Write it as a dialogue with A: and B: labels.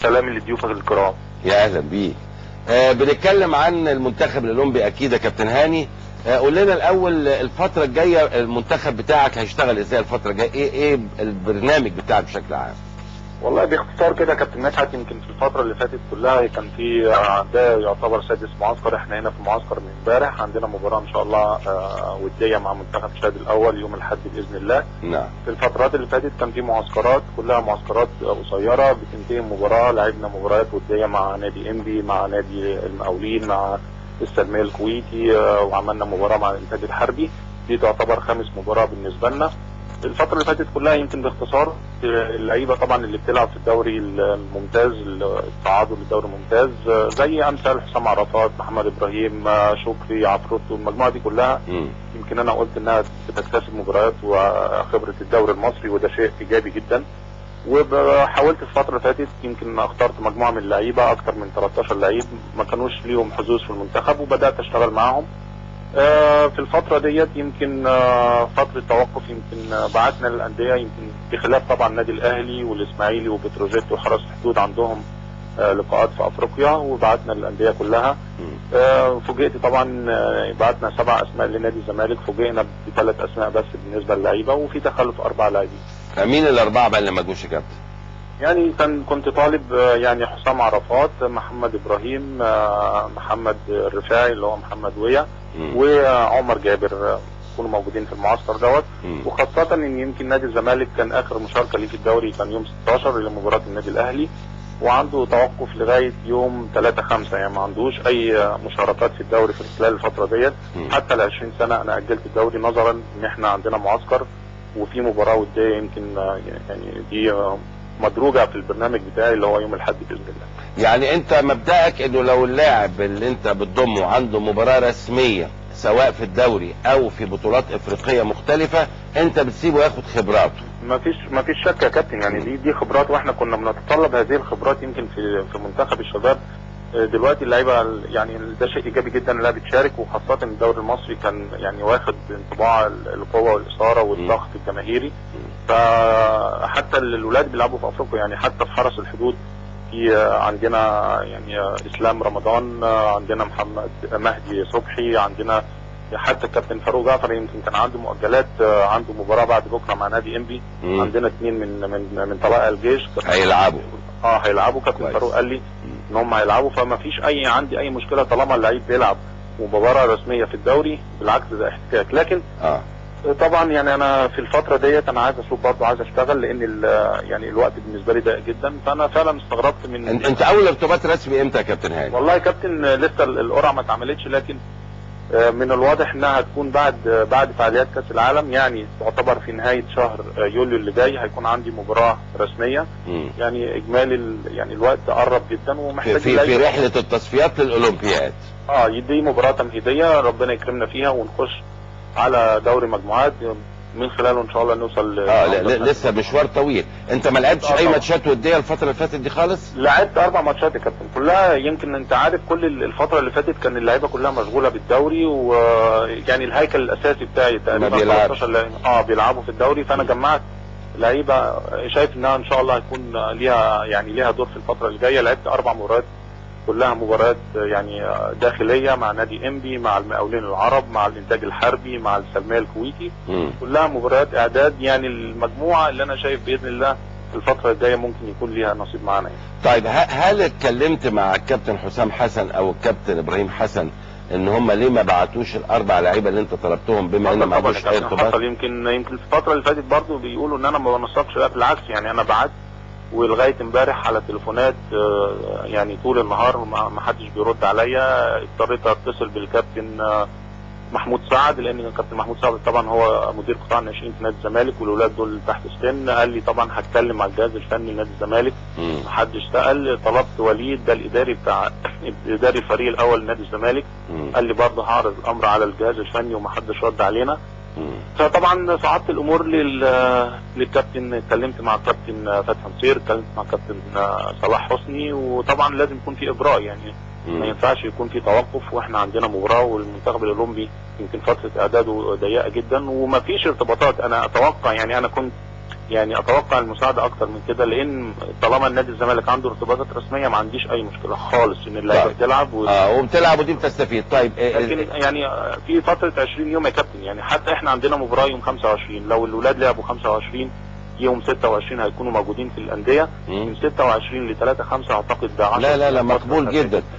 A: سلام لضيوفك الكرام.
B: يا اهلا بيك. بنتكلم عن المنتخب الاولمبي اكيد يا كابتن هاني. قول لنا الاول الفترة الجاية المنتخب بتاعك هيشتغل ازاي الفترة الجاية، ايه البرنامج بتاعك بشكل عام؟
A: والله باختصار كده يا كابتن مدحت، يمكن في الفترة اللي فاتت كلها كان في ده يعتبر سادس معسكر. احنا هنا في معسكر من امبارح، عندنا مباراة ان شاء الله وديه مع منتخب تشاد الاول يوم الاحد باذن الله.
B: نعم.
A: في الفترات اللي فاتت كان في معسكرات، كلها معسكرات قصيرة بتنتهي مباراة، لعبنا مباريات وديه مع نادي انبي، مع نادي المقاولين، مع السلمية الكويتي، وعملنا مباراة مع الانتاج الحربي. دي تعتبر خامس مباراة بالنسبة لنا. الفترة اللي فاتت كلها يمكن باختصار اللعيبة طبعا اللي بتلعب في الدوري الممتاز، التعادل للدوري الممتاز، زي امثال حسام عرفات، محمد ابراهيم، شكري، عفروتو، المجموعة دي كلها يمكن انا قلت انها بتكتسب مباريات وخبرة الدوري المصري، وده شيء ايجابي جدا. وحاولت في الفترة اللي فاتت يمكن اخترت مجموعة من اللعيبة، اكتر من 13 لعيب ما كانوش ليهم حظوظ في المنتخب، وبدأت اشتغل معاهم. في الفترة ديت يمكن فترة توقف، يمكن بعتنا للأندية، يمكن بخلاف طبعا النادي الأهلي والإسماعيلي وبتروجيت وحرس الحدود عندهم لقاءات في أفريقيا، وبعتنا للأندية كلها. فوجئت طبعا بعتنا 7 أسماء لنادي الزمالك، فوجئنا ب3 أسماء بس بالنسبة للعيبة، وفي تخلف 4 لاعبين.
B: مين الأربعة بقى اللي ما جوش يا كابتن؟
A: يعني كنت طالب يعني حسام عرفات، محمد ابراهيم، محمد الرفاعي اللي هو محمد ويا، وعمر جابر، يكونوا موجودين في المعسكر دوت. وخاصة ان يمكن نادي الزمالك كان اخر مشاركة ليه في الدوري كان يوم 16 لمباراة النادي الاهلي، وعنده توقف لغاية يوم 3/5، يعني ما عندوش اي مشاركات في الدوري في خلال الفترة ديت. حتى ال 20 سنة انا اجلت الدوري نظرا ان احنا عندنا معسكر وفي مباراة ودية، يمكن يعني دي مدروجة في البرنامج بتاعي اللي هو يوم الاحد باذن الله.
B: يعني انت مبدأك انه لو اللاعب اللي انت بتضمه عنده مباراة رسمية سواء في الدوري او في بطولات افريقية مختلفة، انت بتسيبه ياخد خبراته.
A: ما فيش شك يا كابتن، يعني دي خبرات، واحنا كنا بنتطلب هذه الخبرات يمكن في منتخب الشباب. دلوقتي اللعيبة يعني ده شيء ايجابي جدا انها بتشارك، وخاصة الدوري المصري كان يعني واخد انطباع القوة والاثارة والضغط الجماهيري. فحتى الولاد بيلعبوا في افريقيا، يعني حتى في حرس الحدود في عندنا يعني اسلام رمضان، عندنا محمد مهدي صبحي، عندنا حتى الكابتن فاروق جعفر يمكن كان عنده مؤجلات، عنده مباراة بعد بكره مع نادي انبي. عندنا 2 من طلائع الجيش
B: هيلعبوا.
A: هيلعبوا. كابتن فاروق قال لي ان هم هيلعبوا، فما فيش عندي اي مشكلة طالما اللعيب بيلعب ومباراة رسمية في الدوري، بالعكس ده احتكاك. لكن طبعا يعني انا في الفترة ديت انا عايز اشوف برضه، عايز اشتغل، لان يعني الوقت بالنسبة لي ضيق جدا. فانا فعلا استغربت من
B: انت اول ارتباط رسمي امتى يا كابتن هاني؟
A: والله يا كابتن لسه القرعة ما اتعملتش، لكن من الواضح انها هتكون بعد فعاليات كاس العالم، يعني تعتبر في نهاية شهر يوليو اللي جاي هيكون عندي مباراة رسمية. يعني اجمالي يعني الوقت قرب جدا، ومحتاج
B: في رحله التصفيات للاولمبياد.
A: دي مباراة تمهيديه ربنا يكرمنا فيها ونخش على دوري مجموعات من خلاله ان شاء الله نوصل.
B: لسه مشوار طويل. انت ما لعبتش اي ماتشات وديه الفترة اللي فاتت دي خالص؟
A: لعبت 4 ماتشات يا كابتن كلها. يمكن انت عارف كل الفترة اللي فاتت كان اللعيبة كلها مشغولة بالدوري، ويعني الهيكل الاساسي بتاعي تقريبا 13 لعيب بيلعبوا في الدوري. فانا جمعت لعيبة شايف انها ان شاء الله هيكون ليها يعني ليها دور في الفترة اللي جاية. لعبت 4 مباريات كلها مباريات يعني داخلية مع نادي انبي، مع المقاولين العرب، مع الانتاج الحربي، مع السلمية الكويتي. كلها مباريات اعداد. يعني المجموعة اللي انا شايف باذن الله الفترة الجاية ممكن يكون ليها نصيب معانا يعني.
B: طيب هل اتكلمت مع الكابتن حسام حسن او الكابتن ابراهيم حسن ان هم ليه ما بعتوش ال4 لعيبة اللي انت طلبتهم بما ان ما عندوش اي ارتباط؟
A: حصل يمكن الفترة اللي فاتت برضه بيقولوا ان انا ما بنسقش. لا بالعكس، يعني انا بعت، ولغاية امبارح على تليفونات يعني طول النهار ما حدش بيرد عليا. اضطريت اتصل بالكابتن محمود سعد، لان الكابتن محمود سعد طبعا هو مدير قطاع الناشئين في نادي الزمالك، والولاد دول تحت السن. قال لي طبعا هتكلم مع الجهاز الفني لنادي الزمالك، محدش سال. طلبت وليد ده الاداري بتاع اداري الفريق الاول لنادي الزمالك، قال لي برضه هعرض الامر على الجهاز الفني ومحدش رد علينا. فطبعا صعدت الامور للكابتن، اتكلمت مع الكابتن فتحي نصير، اتكلمت مع الكابتن صلاح حسني، وطبعا لازم يكون في اجراء، يعني ما ينفعش يكون في توقف واحنا عندنا مباراة، والمنتخب الاولمبي يمكن فترة اعداده ضيقه جدا وما فيش ارتباطات. انا اتوقع يعني انا كنت يعني اتوقع المساعدة اكتر من كده، لان طالما النادي الزمالك عنده ارتباطات رسمية ما عنديش اي مشكلة خالص ان اللعيبة
B: طيب.
A: بتلعب
B: وبتلعب ودي بتستفيد. طيب
A: لكن يعني في فترة 20 يوم يا كابتن، يعني حتى احنا عندنا مباراة يوم 25، لو الاولاد لعبوا 25 يوم 26 هيكونوا موجودين في الاندية، من 26 ل 3/5 اعتقد ده 10.
B: لا لا لا، مقبول جدا.